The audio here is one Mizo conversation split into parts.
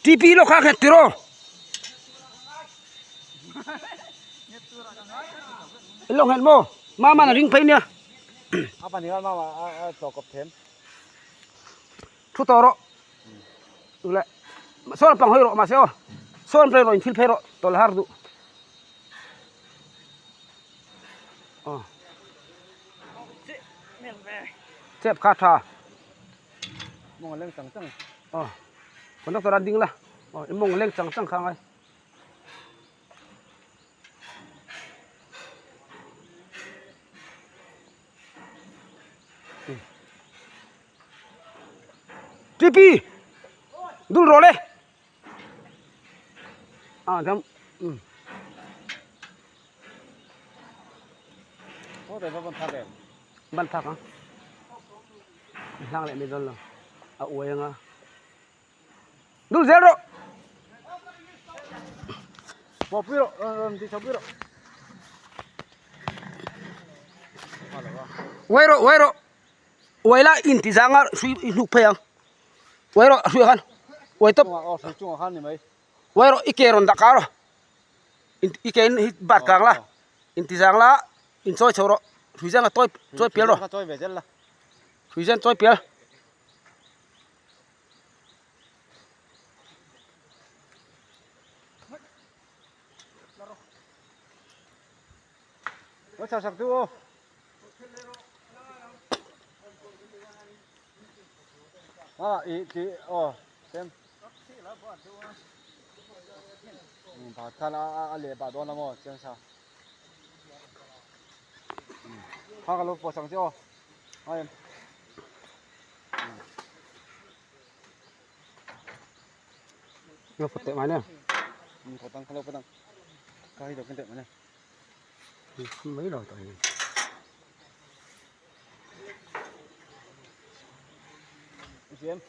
TP lo kha nghet tiraw. Lo nghet maw? Mama na ring phei nia. Apa ni mama a to kop them. Thu tawh rawh. Le sawn pang hawi rawh mahse aw. Sawn phei rawh in thil phei rawh tawlh har duh. Aw. Chep kha tha. Mawng a leng chang chang. Aw. Conductor a ding la. Aw i mawng a leng chang chang kha ngai. Tipi dul rawh le. À thâm. Ừ. Ban thak a. Hlang leh mai dawn lo. A uai anga. Dul zel rawh. Bỏ pui rawh, rawn ti chho pui rawh. Uai rawh, uai rawh. Uai la in ti zanga hrui i hnuk phei ang. Uai rawh a hruiah khan. Uai tawp. Aw hrui chungah khan ni mai. Uai rawh i ke rawn dah kar rawh. I ke in hi bat kang la. In ti zang la in chawi chho rawh. Hrui zanga tawi chawi pial rawh. Chawi ve zel la. Hrui zan chawi pial. Lo chho sak chu aw. À, ý tí, ờ, xem. Ừ, bà khan a a leh bà dawn a maw chiang sa. Kha ka lo pawh sang che aw. Ai em. Lo pawt teh mai nè. Ừ, pawt ang, ka lo pawt ang. Ka hi lo ken teh mai nè. Mai lo tawh hi. Siam.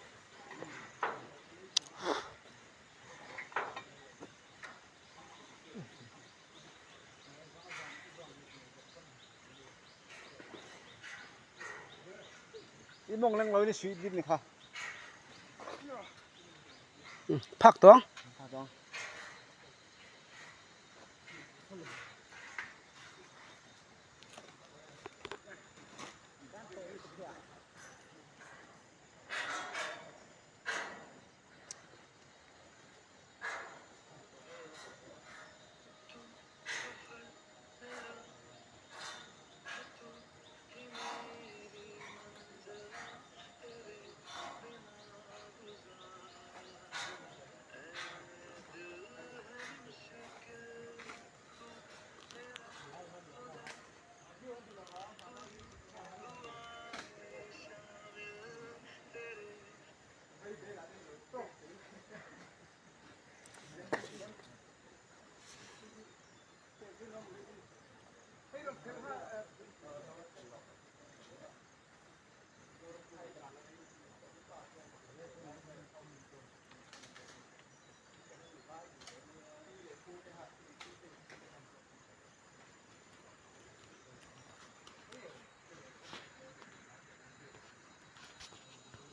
I mawng leng lo in i suih bik ni kha. Phak tawng.